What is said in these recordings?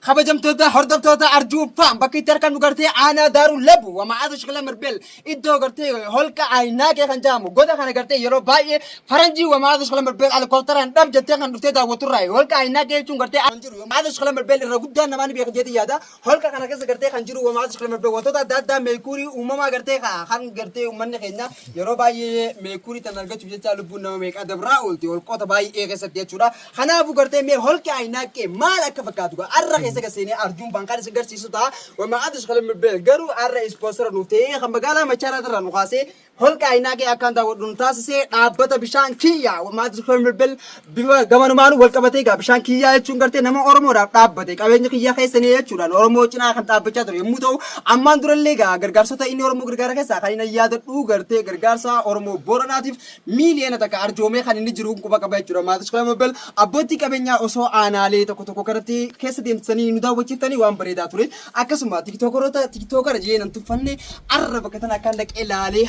Kabajamtoota hordoftoota Arjuu Faam bakka itti argamnu gartee aanaa Daaruu Labu wamaa'aatu shikila mirbeel iddoo gartee holqa Ayinaaqee kan jedhamu goda kana gartee yeroo baay'ee faranjii wamaa'aatu shikila mirbeel alikooptaraan dhab jettee kan dhuftee daawwatturraa holqa Ayinaaqee jechuun gartee kan jiru wamaa'aatu shikila mirbeel irra guddaan namaa ni beeka jeetii yaada. Holqa kana keessa gartee kan jiru wamaa'aatu shikila mirbeel wantoota adda addaa meekuurii uumamaa gartee kan gartee uummanni keenya yeroo baay'ee meekuurii tan argachuuf jecha lubbuun nama meeqaa dabraa oolti holqoota baay'ee keessatti jechuudha. Kanaafuu gartee mee holqi Ayinaaqqee maal akka fakkaatu gaa arra keessa gad seenee Arjuun baan kan isin garsiisu ta'a. Wama adus kalam bilbeel garuu arra ispoonsara nuuf ta'ee kan magaalaa Machaaraa irraa nu kaasee holqa Ayinaaqqee akkaan daawwadhu nu taasisee dhaabbata bishaan kiyyaa wama adus kalam bilbeel bifa gamanumaanuu wal qabatee gaa bishaan kiyyaa jechuun gartee nama Oromoodhaaf dhaabbate qabeenya kiyyaa keessanii jechuudhaan Oromoo cinaa kan dhaabbachaa ture yommuu ta'u ammaan durallee gaa gargaarsota inni Oromoo gargaara keessaa kan inni yaadadhu gartee gargaarsa Oromoo Booranaatiif miiliyoona takka arjoomee kan inni jiru quba qaba jechuudha. Maatis Kalamobbel abbootii qabeenyaa osoo aanaalee tokko tokko kanatti keessa deemsisanii nu daawwachiiftanii waan bareedaa ture. Akkasuma tiktookaroota tiktookara jee nan tuffanne arra bakka tana akkaan dhaqee laalee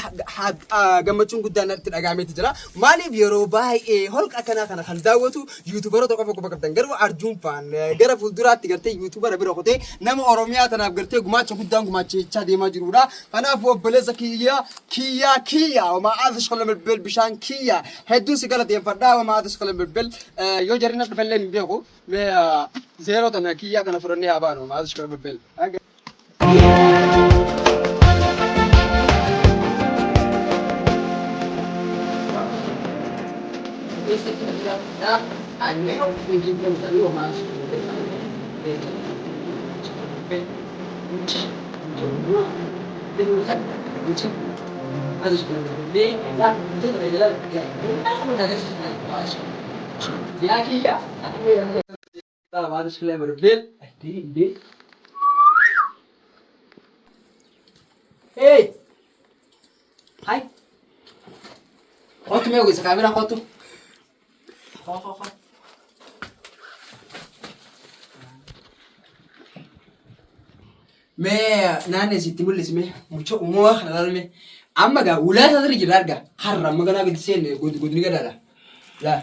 gammachuun guddaan natti dhaga'ameeti jira. Maaliif yeroo baay'ee holqa akkanaa kana kan daawwatu yuutubaroota qofa quba qabdan. Garuu Arjuun faan gara fuulduraatti gartee yuutubara bira kutee nama Oromiyaa tanaaf gartee gumaacha guddaan gumaachichaa deemaa jirudha. Kanaafuu obboleessa kiyya kiyyaa kiyya wamaa aadus kala bilbil bishaan kiyya hedduu si galateeffadha wamaa aadus kala bilbil yoo jarri na dhufallee hin beeku mee zeeroo tana kiyyaa kana fudhannee haa baanu wamaa aadus kala bilbil. Hey! Hi! Kottu mee ogeessa kaameraa kottu. Koo koo koo. Mee naannoo sitti mul'isi mee mucha uumamaa kana laal mee. Amma gaa ulaa isaa irra jira argaa. Har'a amma ganaa gadi seenne godni gadaadha. Laa.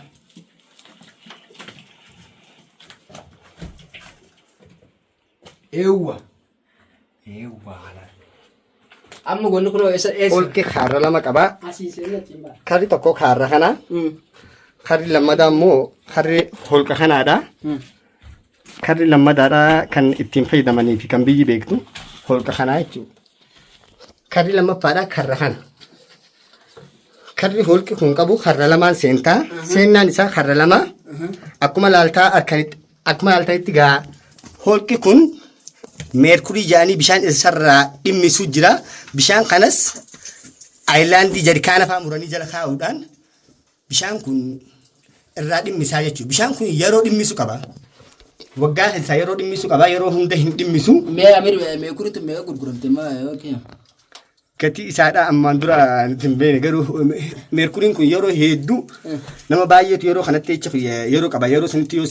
Eewwa. Eewwa kana. Amma gonni kun eessa eessa? Holqi kaarra lama qaba. Asii seenee achiin ba'a. Karri tokko kaarra kana. Karri lammadaa immoo karri holqa kanaadha. Karri lammadaadha kan ittiin fayyadamanii fi kan biyyi beektu holqa kanaa jechuudha. Karri lammaffaadha karra kana. Karri holqi kun qabu karra lamaan seentaa. Seennaan isaa karra lama. Akkuma laaltaa harkanitti akkuma laaltanitti gaa holqi kun meerkurii jedhanii bishaan isarraa dhimmisu jira. Bishaan kanas aayilaandii jarkaana fa'aa muranii jala kaa'uudhaan bishaan kun irraa dhimmisaa jechuudha. Bishaan kun yeroo dhimmisu qaba. Waggaa keessaa yeroo dhimmisu qaba. Yeroo hunda hin dhimmisu. Mee Amir meekuriitu meeqa gurguramte maa yookiin? Gatii isaadha ammaan dura nuti hin beekne garuu meerkuriin kun yeroo hedduu nama baay'eetu yeroo kanatti jecha yeroo qaba yeroo sanitti yoo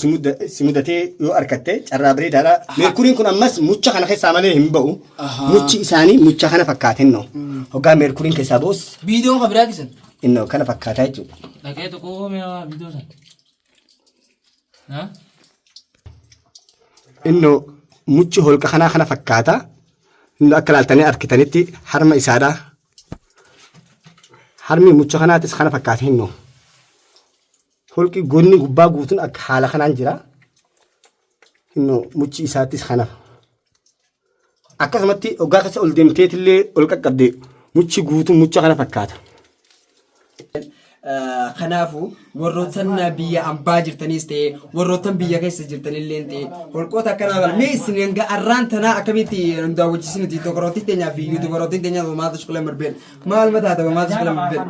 si mudatee yoo argatte carraa bareedaadha. Meerkuriin kun ammas mucha kana keessaa malee hin ba'u. Muchi isaanii mucha kana fakkaatinno. Hoggaa meerkuriin keessaa ba'us Viidiyoon kan biraa kisan. innoo kana fakkaataa jechuudha. Dhaqee tokko mee viidiyoo sana. Ha? Innoo muchi holqa kanaa kana fakkaata. Innoo akka ilaaltanii argitanitti harma isaadha. Harmi mucha kanaatis kana fakkaata innoo. Holqi gonni gubbaa guutuun akka haala kanaan jira. Innoo muchi isaattis kana. Akkasumatti hoggaa keessa ol deemteetillee ol qaqqabde muchi guutuun mucha kana fakkaata. Kanaafuu warroottan biyya ambaa jirtaniis ta'e warroottan biyya keessa jirtanillee ta'e holqoota akkanaa kana mee isin hanga arraan tanaa akkamitti nu daawwachiisinu tiktookaroottiin teenyaa fi yuutuubaroottiin teenyaa maaltu shukulee marbeel maal mataa ta'e maaltu shukulee marbeel.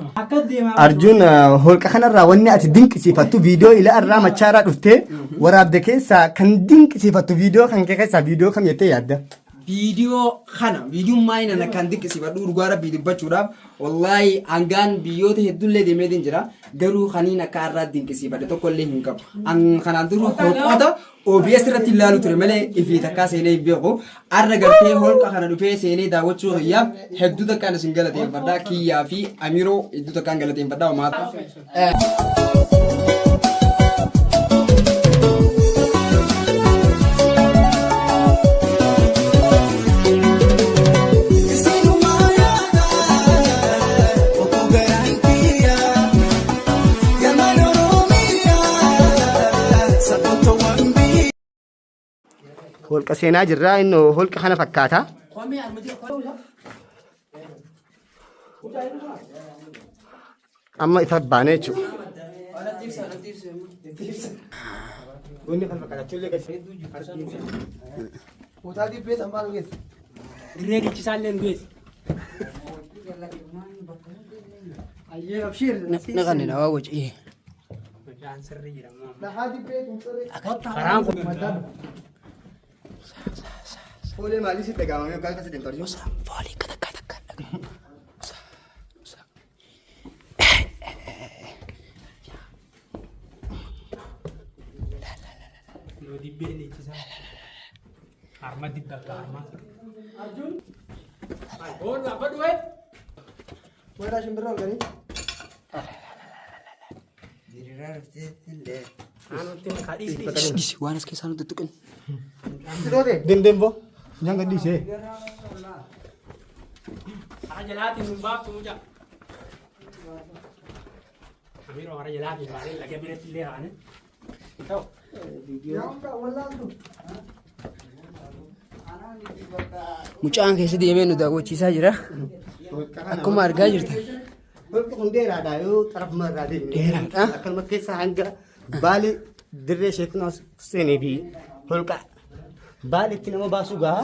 Arjuun holqa kanarraa wanni ati dinqisiifattu viidiyoo ila irraa machaaraa dhuftee waraabde keessaa kan dinqisiifattu viidiyoo kan kee keessaa viidiyoo kam jettee yaadda? Viidiyoo kana viidiyoon maayina na kan dinqisiifadhu dhugaa rabbii dubbachuudhaaf wallaahi hangaan biyyoota hedduullee deemeetiin jira garuu kaniin akka har'aa dinqisiifadhe tokkollee hin qabu. An kanaan dura holqoota OBS irratti ilaalu ture malee ifii takkaa seenee hin beeku. Har'a gartee holqa kana dhufee seenee daawwachuu kiyyaaf hedduu takkaan isin galateeffadha. Kiyyaa fi Amiroo hedduu takkaan galateeffadha. Homaa. Holqa seenaa jirra. Inni holqa kana fakkaata. Amma ifa baanee jechuudha. Wanni kana fakkaata. Achillee gadi. Dirree dhiichisaa illee nu geessi. Naqanne waa wacii. Bishaan sirrii jira. Karaan kun. Foolee maalii sitti dhaga'amame yookaan akkasii deemtu arjuu? Foolii takka takka takka. Nu dibbee dhiichisaa. Harma dibba akka harmaa. Boonna abbadhu wayi. Dhisi waan as keessaa nuti tuqin. Dendembo. Nyaan gadhiisee. Karaa jalaatiin nun baaftu mucaa. Amiiroo karaa jalaatiin baanee laga biratti illee kaane. Ta'u. Mucaan keessa deemee nu daawwachiisaa jira. Akkuma argaa jirtan. Holqi kun dheeraadha yoo xarafuma irraa deemne. Dheeraadha. Akkanuma keessa hanga baali dirree sheeknaa seenee fi holqa baalitti nama baasuu gaha.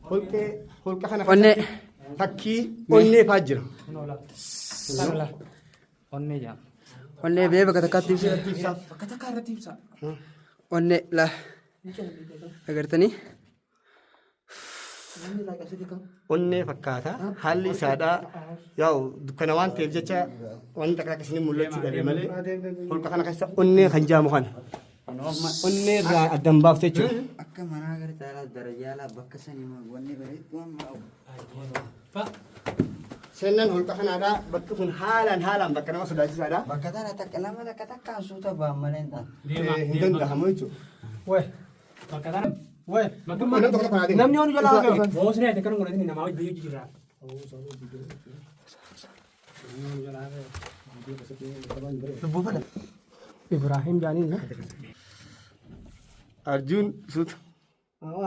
Holqee holqa kana Onnee. fakkii onnee faa jira. Onnee jaa. Onnee bee bakka takkaatti ibsa. Bakka takka irratti ibsa. Onnee la. Agartanii? Onnee fakkaata. Haalli isaadha. Yaa'u dukkana waan ta'eef jecha wanta akka akkasii mul'achuu dhabe malee holqa kana keessa onnee kan jaamu kana. Onnee irraa addan baafte jechuudha. Akka manaa gara caalaa darajaalaa bakka sanii wanni bareeddu amma Seenaan holqa kanaadha. Bakki kun haalaan haalaan bakka nama sodaachisaadha. Bakka tana takka lama takka takkaan suuta ba'an malee hin taane. Hin danda'amu jechuudha. Wayi. Bakka tana. Wayi. Namni onu jalaa hafe. Boosni ati kan godhatini namaa hojii biyya jijjiirraa. Ibrahim Jaaniin. Arjuun suuta.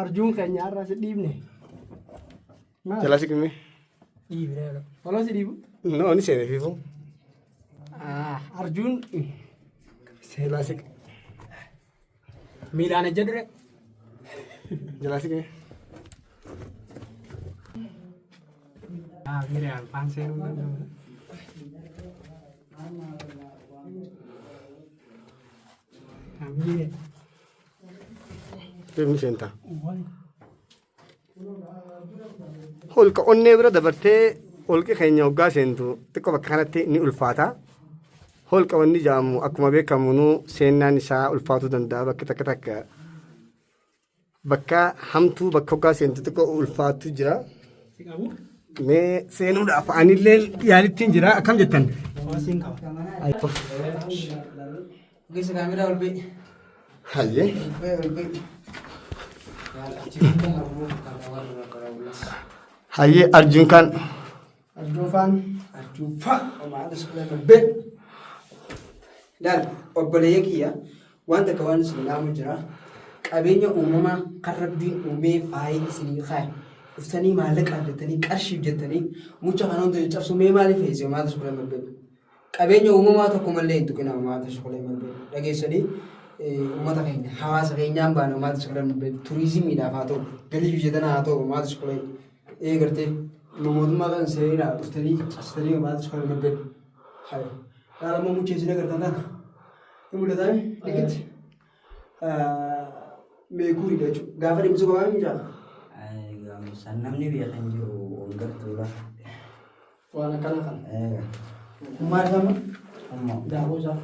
Arjuun keenya har'a si dhiibne. Jalaa siqime. Dhiibnee. Toloo si dhiibu. No, ni seene fiifu. Arjuun Jalaa siqe. Miilaan ejja dure. Jalaa siqime. Miiraan faan seenuu danda'u. Amiire. Deemni seentaa. Holqa onnee bira dabartee holqi keenya hoggaa seentu xiqqoo bakka kanatti ni ulfaata. Holqa wanni jedhamu akkuma beekamu nu seennaan isaa ulfaatuu danda'a bakki takka takka. Bakka hamtuu bakka hoggaa seentu xiqqoo ulfaatu jira. Si qabu. Mee seenuudhaaf anillee yaalittiin jira akkam jettan? Siin qaba. Ogeessa kaameraa ol ba'e. Hayyee. Ol ba'e ol ba'e. Hayyee Arjuun kan Arjuun faan. Arjuun faan. Omaa suulee bee. Laal obboleeyya kiyya waan takka waan isin laamu jira. Qabeenya uumamaa kan rabbiin uumee faayee isinii kaaye. Dhuftanii maallaqaaf jettanii qarshiif jettanii mucha kana hunda caccabsu mee maaliif feesise maata shukulee malbee. Qabeenya uumamaa tokko malee hin tuqina maata shukulee malbee. Dhageessanii uummata keenya hawaasa keenyaan baane maata shukulee malbee turizimiidhaaf haa ta'u galii biyya tanaa haa ta'u maata shukulee eegartee mootummaa kan seenaa dhuftanii cabsitanii maata shukulee malbee. Hayi. Laala immoo mucha isin agartan tana. Ni mul'ataa dhiqitti. Meekuuriidha jechuudha. Gaafa dhimmisu qabaa ni jira. San namni beekan jiru hongartuudha. Waan akkana kana. Maal sama? Ammoo Daakuu isaa.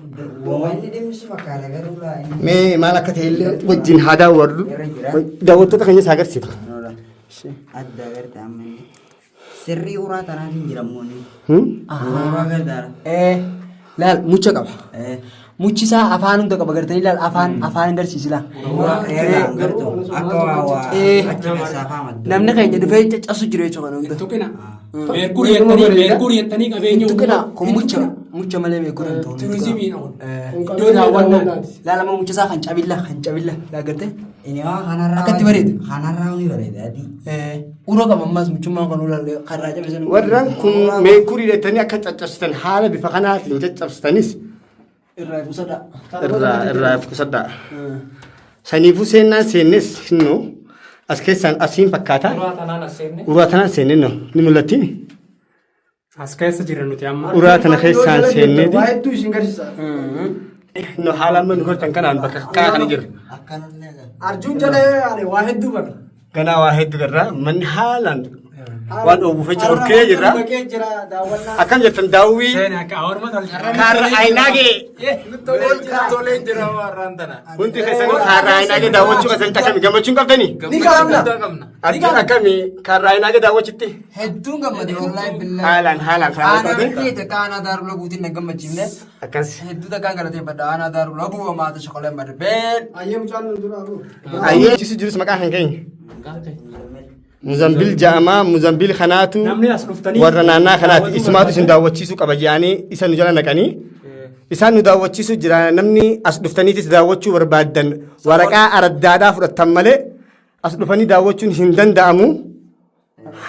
wanni dhimmisu fakkaata garuu laa inni Mee maal akka ta'e illee wajjin haa daawwannu. Irra jira. Daawwattoota keenyas haa agarsiifnu. Nola. Adda garte amma inni. Sirrii uraa tanaatiin jira immoo inni. Uraa gargaara. Laal mucha qaba. Muchi isaa afaan hunda qaba gartanii laal afaan afaan agarsiisi laal. Uraa eegaa gartuu akka waa waa achi keessaa faamaddu. Namni keenya dhufee caccabsu jiru jechuudha kana hunda. Tuqina. Meerkurii jettanii meerkurii jettanii qabeenya Tuqina kun mucha. Mucha malee meekurii hin ta'u. Turizimiidha kun. Kun Iddoo qabeenya daawwannaati. daawwannaati. Laalama mucha isaa kan cabilla kan cabilla laagartee. Inni waa kanarraa. Akkatti bareeda. Kanarraa ni bareeda adii. Uroo qaba ammas muchummaan kan ulaalle karraa cabisan. Warraan kun meekurii jettanii akka caccabsitan haala bifa kanaatiin caccabsitanis Irraa ibsadha. irraa of qusadhaa. Saniifuu seennaan seennes hinnu as keessaan asiin fakkaata. Uraa tanaan as seenne. Uraa tanaan seenne no ni mul'atti. As keessa jirra nuti amma. Uraa tana keessaan seenneeti. Waa hedduu isin garsiisa. No haala amma nu gortan kanaan bakka akkanaa kana jirra. Akkanallee agarra. Arjuun jala ani waa hedduu bara. Ganaa waa hedduu garraa manni haalaan waan dhoowwuuf jecha horkee jirra. Dhaqee jira daawwannaa. Akkam jettan daawwii Seeni akka orma tolcha. kaarra ayinaagee Toleen jira warraan tana. hundi keessanuu kaarra ayinaagee daawwachuu keessanitti akkami gammachuun qabdanii? Ni qabna. Guddaa qabna. Arjuun akkami kaarra ayinaagee daawwachitti? Hedduun gammade wallaahi billaahi. Haalaan haalaan kaarra Aanaa qabdee. keete kaanaa daaru laguutiin na gammachiifne. Akkas. Hedduu takkaan galateeffadha. Aanaa daaru laguu maata shokoleen barbeen. Ayyee mucaan nu dura abu. Ayyee cisu jirus maqaa kan keenya. Muzambil ja'amaa Muzambil kanaatu Namni as dhuftanii warra naannaa kanaati isumaatu isin daawwachiisuu qaba jedhanii isa nu jala naqanii isaan nu daawwachiisuu jira namni as dhuftaniitis daawwachuu barbaaddan waraqaa araddaadhaa fudhattan malee as dhufanii daawwachuun hin danda'amu.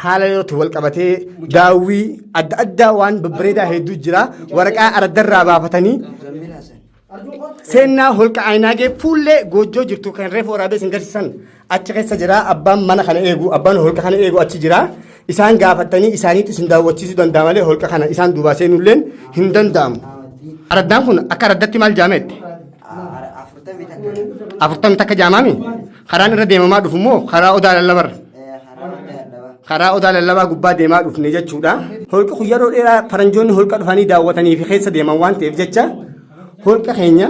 Haala yerootti wal qabatee daawwii adda addaa waan babbareedaa hedduu jira waraqaa araddarraa baafatanii Muzammil Hasan. Seennaa holqa Ayinaagee fuullee goojjoo jirtu kan reefu waraabee isin garsiisan achi keessa jira. Abbaan mana kana eegu, abbaan holqa kana eegu achi jira. Isaan gaafattanii isaaniitu isin daawwachiisuu danda'a malee holqa kana isaan duubaa seenulleen hin danda'amu. Araddaan kun akka araddatti maal jaametti? 41. 41 jaamaami? Karaan irra deemamaa dhufu immoo karaa odaa lallabarra. Karaa odaa lallabaa. Karaa odaa lallabaa gubbaa deemaa dhufne jechuudha. Holqi kun yeroo dheeraa faranjoonni holqa dhufanii daawwatanii fi keessa deeman waan ta'eef jecha holqa keenya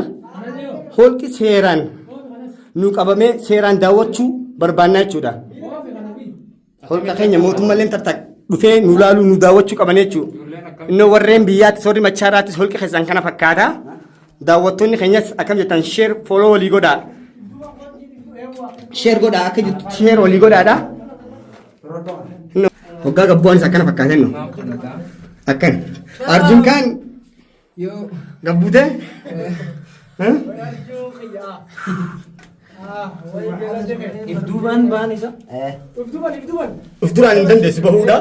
holqi seeraan nu qabamee seeraan daawwachuu barbaannaa jechuudha. Holqa keenya mootummalleen tarta dhufee nu laaluu nu daawwachuu qaban jechuudha. Innoo warreen biyyaattis warri machaaraattis holqi keessan kana fakkaata. Daawwattoonni keenyas akkam jettan share follow walii godhaa. Share godhaa akka jirtu share walii godhaadha. Hoggaa gabbu'aan isa akkana fakkaata innu. Akkana. Arjun kaan gabbuutee? If duubaan ba'an isa. Uf duraan hin dandeessu bahuudha.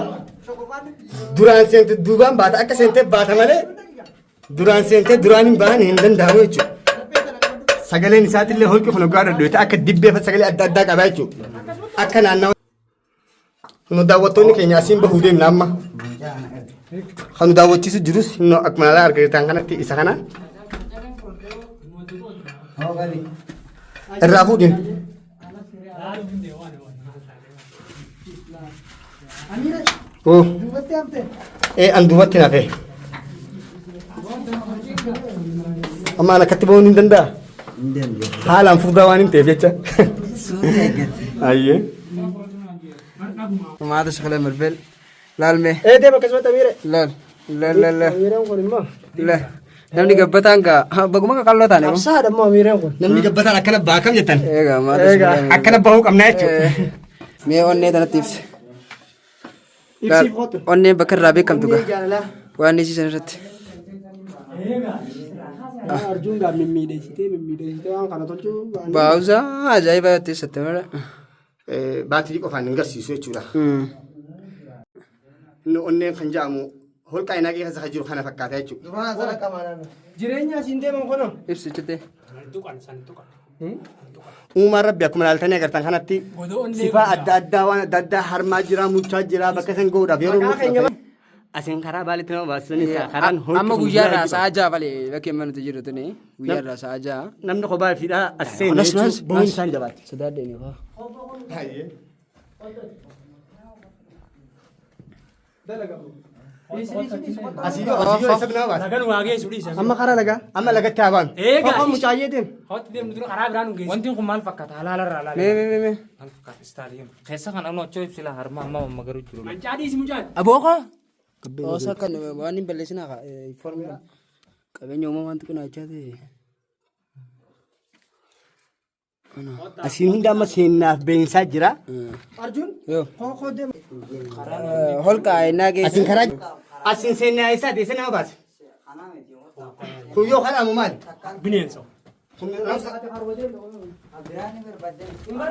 Duraan seente duubaan baata akka seentee baata malee Duraan seentee duraan hin bahan hin danda'amu jechuudha. Sagaleen isaatillee holqi kun hoggaa dhadhoite akka dibbee fa sagalee adda addaa qaba jechuudha. Akka naannawa. Nu daawwattoonni keenya asiin bahuu deemna amma. Kan nu daawwachiisu jirus nu akkuma alaa argitan kanatti isa kana. Irraa fuudhin. Oh. Ee an duubatti nafe. Amma an akkatti ba'uun hin danda'a. Hin danda'u. Haalaan furdaa waan hin ta'eef jecha. Suuta eeggate. Ayyee. Maata shokoleen barbeen. Laal mee. Ee deema akkasumatti amiire. Laal. Laal laal laal. Amiireen kun immoo. Laal. Namni gabbataan gaa baguma qaqalloo taane moo. Qabsaadha immoo amiireen kun. Namni gabbataan akkana ba'a kam jettan? Egaa maata Egaa. shokoleen. Akkana bahuu qabnaa jechuudha. Mee onnee tanatti ibsi. Ibsiif kootu. Onneen bakka irraa beekamtu Onnee gaa. jaalalaa. Waan isiisan irratti. Arjuun gaa mimmiidheessitee mimmiidheessitee waan kana tolchuu. Baawusaa ajaa'iba teessatti mara. Baatirii qofaan hin garsiisu jechuudha. Inni onneen kan jedhamu holqa Ayinaaqee keessa kan jiru kana fakkaata jechuudha. Jireenya asiin deeman kunoo. Ibsichite. Tuqan san tuqan. Uumaan rabbi akkuma ilaaltanii agartan kanatti Godoo onnee sifaa adda addaa waan adda addaa harmaa jira muchaa jira bakka san gahuudhaaf yeroo Maqaa keenya Asiin karaa baalitti nama baasisan isaa karaan holqi Amma sun guyyaa irraa guddaa sa'a 6 malee bakki amma nuti jirru tuni guyyaa irraa sa'a 6. Namni kophaa fiidhaa as seene Nas jechuun nas bahuun isaan jabaate. Sodaadheen yoo. Asii yoo asii yoo eessa nama baasa? Lagan waa geessu dhiisa. Amma karaa lagaa. Amma lagatti haa baanu. Eegaa. Qofa mucaayyee deem. Hawatti deemnu dura karaa biraa nu geessu. Wanti kun maal fakkaata? Halaala irraa laala. Mee mee mee mee. Maal fakkaata? Istaadiyeem. Keessa kan anu achoo ibsila harma amma amma garuu jiru. Mancaa dhiisi mucaan. Abooko. Osoo kan waan hin balleessinaa kaa formi qabeenya uumamaan tuqinaachaa ta'e. Asiin hunda amma seennaaf beensaa jira. Arjun. Yoo. Koo deem. Holqa ayinaa Asiin keessa. karaa asiin seennaa eessaati eessa nama baase? Kun yoo kadhamu maali? Bineensa. Kun ramsa. Biraan barbaadde.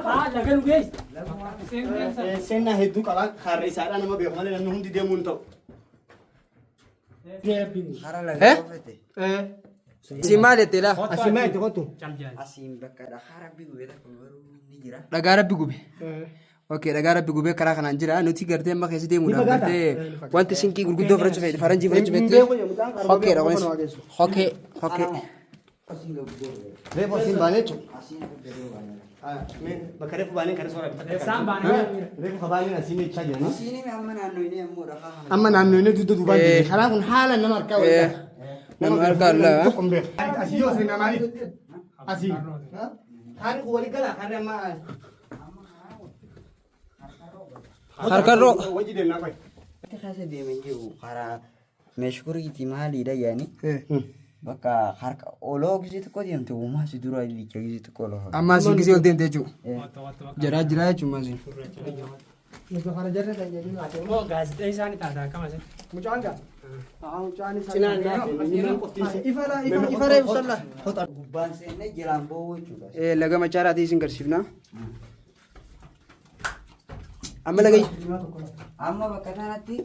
Haa laga nu geessi. Seenaa hedduu qaba. Karri isaadhaa nama beeku malee namni hundi deemuu hin ta'u. Hara laga oofete. Si maal jettee laa? Asii maal itti kottu? Asiin bakka dhagaa rabbi gubee tokko garuu ni jira. Dhagaa rabbi gube. Okay, dhagaa rabbi gubee karaa kanaan jira. Nuti gartee amma keessa deemuudhaan gartee wanti sinqii gurguddoo fudhachuu fedhe faranjii fudhachuu fedhe. Hokeedha kunis. Hokee hokee. Asiin gabboo. Reefu asiin baanee jechuudha. Asiin gabboo baanee. Bakka reefu baanee kana soora. Isaan baanee. Reefu kabaaneen asiin jechaa jirani. Asiin amma naannoo inni ammoo dhagaa kana. Amma naannoo inni dugda duubaan deeme. Karaan kun haala nama harkaa wal qaba. Nama harkaa wal qaba. Tokko hin beeku. Asii yoo seenaa maaliif? Asii. Karri kun walii gala karri amma. Harkarroo. Wajji deemnaa qoy. Wanti keessa deeman jiru karaa meeshkuriiti maaliidha yaani bakka harka oloo gisee tokko deemte uumaa si dura licha gisee tokko oloo. Amma asiin gisee ol deemte jechuudha. Jaraa jiraa jechuudha asiin. Nuti kana jarra kan jedhu ati. Moo gaazexeessaa ni taata akkam asitti. Mucaan gaa. Haa mucaan isaa. Cinaan naaf. Ifa laa ifa ifa reefu salla. Gubbaan seennee jalaan boo'uu jechuudha. Laga machaaraatii isin garsiifna. Amma laga. Amma bakka kanatti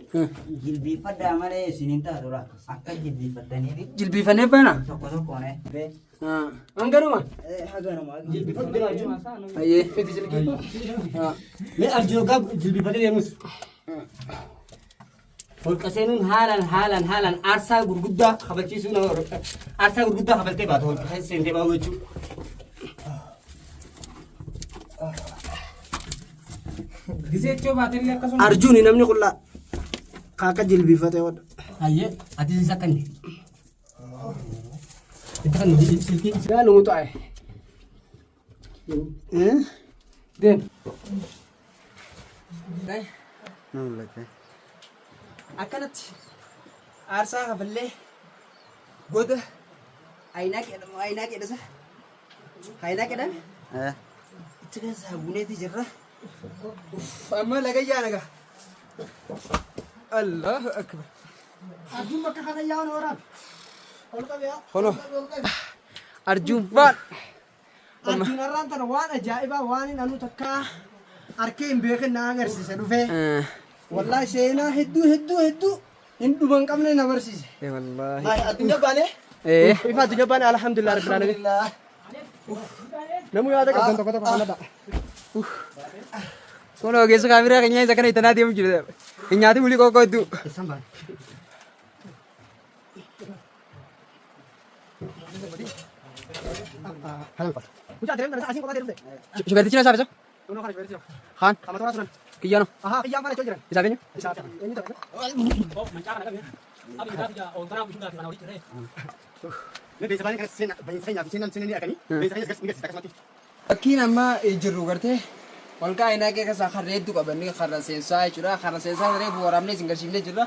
jilbiifadhaa malee isin hin taatu laa. Akka jilbiifattaniifi Jilbiifannee baana. tokko tokkoon eh. Hanganuma. Haganuma. Ayyee. Mee arjoogaa jilbifatee deemus. Holqa seenuun haalaan haalaan haalaan aarsaa gurguddaa kabalchiisuu nama aarsaa gurguddaa kabaltee baatu holqa keessa seentee bahu jechuudha. Gisee choo baatellee akkasuma. Arjuuni namni qullaa. Kaaka jilbiifatee wadha. Hayyee ati isa akkanni. Itti kan silkii. Yaa nu muxaa'e. Deem. Akkanatti aarsaa kafallee goda ayinaa qedhamu ayinaa qedhasa ayinaa qedhame itti keessaa buneeti jirra. Uff, amma laga yaa naga. Allahu akbar. Arjuun bakka kana yaa'uun waraab. Ol qabe yaa. Hono. Arjuun faan. Arjuun har'aan tana waan ajaa'ibaa waan hin anu takka harkee hin beekin na agarsiise dhufee. Wallaahi seenaa hedduu hedduu hedduu hin dhuman qabne na barsiise. Wallaahi. Addunyaa baanee. Ifa addunyaa baanee alhamdulillah rabbil alamin. Namuu yaada qabdan tokko tokko kana ta'a. Kun ogeessa kaameraa keenyaa isa kana itti deemu jira. Hin nyaati bulii qoqqoo hedduu. Mucaa deemta asiin kophaa deemte. Shubertichi na isaaf isa? Kunoo kana shubertichi. Kaan. Kama toora turan. Kiyyaano. Ahaa kiyyaan faana jiran. Isaaf eenyu? Isaaf eenyu ta'e? Mancaa kana qabe. Abi gaafi ol kanaa bishaan gaafi kana olii jiree. Mee beeksisa baanee kana seenaa seenaa fi seenaan seenaa ni akanii beeksisa kana ni garsiisa akkasumatti. Fakkiin amma jirru gartee holqa ayinaa keessaa karra hedduu qabanni karra seensaa jechuudha. Karra seensaa reefu waraabnee isin garsiifnee jirra.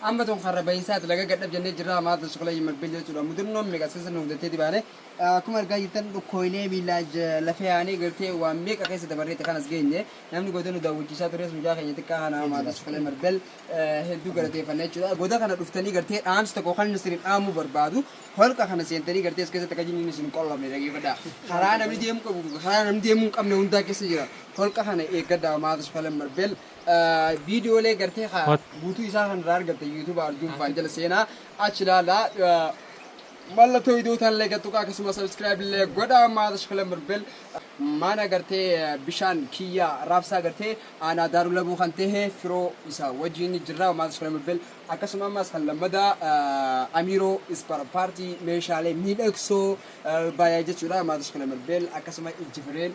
Amma tun karra bahiinsaati laga gadhab jennee jirra. Maata shuqula yimalbil jechuudha. Mudannoon meeqa as keessa nu mudattee dibaane. Akkuma argaa jirtan dhukkooyinee miilaa lafee yaanee gartee waan meeqa keessa dabarreetti kanas geenye. Namni goda nu daawwachiisaa tures mucaa keenya xiqqaa kana maata shuqula yimalbil hedduu galateeffanna jechuudha. Goda kana dhuftanii gartee dhaamsi tokko kan isin dhaamuu barbaadu holqa kana seentanii gartee as keessatti akka jinniin isin qollofne dhageeffadhaa. Karaa namni deemuu qabu karaa namni deemuu hin qabne hundaa keessa jira. Holqa kana eeggadhaa maata shuqula yimalbil. Viidiyoolee gartee guutuu isaa kan irraa argatte YouTube Arjuun Faan jala seenaa achi ilaalaa. Mallattoo iddoo tanallee gattuqa akkasuma subscribe illee godhaa maata shuqula yimalbil. Mana gartee bishaan kiyyaa raabsaa gartee aanaa daaruu labuu kan ta'e firoo isa wajjin jirra maata shuqula yimalbil. Akkasuma ammas kan lammadaa Amiiroo Ispar Paartii meeshaalee miidhagsoo baay'ee jechuudha maata shuqula yimalbil. Akkasuma ijji fireen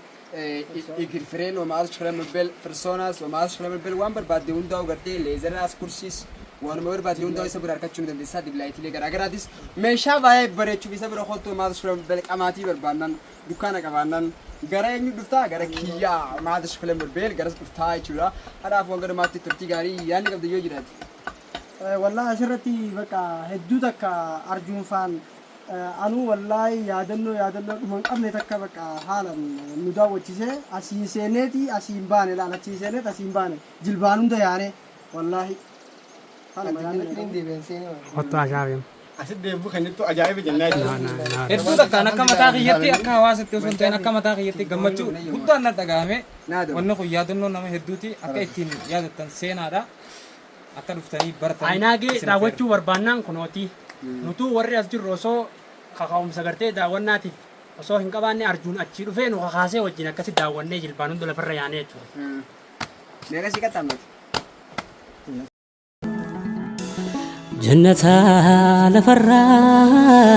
igir fireen maata shuqula yimalbil firsoonaas maata shuqula yimalbil waan barbaadde hundaa'u gartee leezeraas kursiis waanuma barbaadde hundaa'u isa bira argachuu ni dandeessaa. Dibilaayitiilee garaagaraatiis meeshaa baay'ee bareechuuf isa bira kottu maata shuqula yimalbil. Qamaatii barbaannan dukkaana qabaannan gara eenyu dhuftaa gara kiyyaa maata shuqula yimalbil garas dhuftaa jechuudha. Kanaaf waan garumaatti turtii gaarii yaadni qabdu yoo jiraate. Wallaahi asirratti bakka hedduu takka Arjuun faan anuu wallaahi yaadannoo yaadannoo dhuma hin qabne takka bakka haalan nu daawwachise asiin seeneeti asiin baane laal achiin seeneeti asiin baane jilbaan hunda yaane wallaahi. Kanuma yaadni qabu. Kottu ashaafim. Asitti deebi'uu kan jettu ajaa'iba jennaa jechuudha. Hedduu takkaan akka mataa kiyyatti akka hawaasatti osoo hin ta'in akka mataa kiyyatti gammachuu guddaan na dhagahame. Wanni kun yaadannoo nama hedduuti akka ittiin yaadattan seenaadha. Akka dhuftanii baratan. Ayinaagee daawwachuu barbaannaan kunooti. Nutuu warri as jirru osoo kaka'umsa gartee daawwannaatiif osoo hin qabaanne arjuun achii dhufee nu kakaasee wajjin akkasi daawwannee jilbaan hunda lafarra yaanee jechuudha. Meeqa si qaxxaamnati? Jannata lafarraa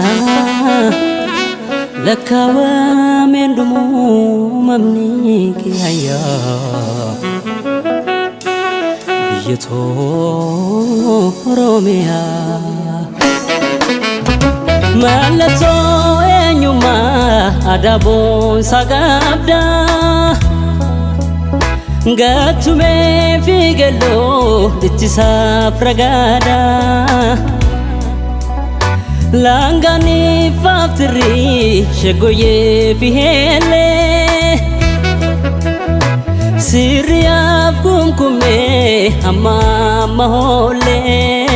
lakkaawameen dhumuu mamni kiyayyaa biyya too Oromiyaa. Mallattoo eenyummaa aadaa boonsaa qabdaa. Gattumee fi galloo ittisaaf ragaadha. Laangaan ifaaf tirrii shaggooyyee fi heellee. Sirriyaaf kumkumee amma amma hoollee.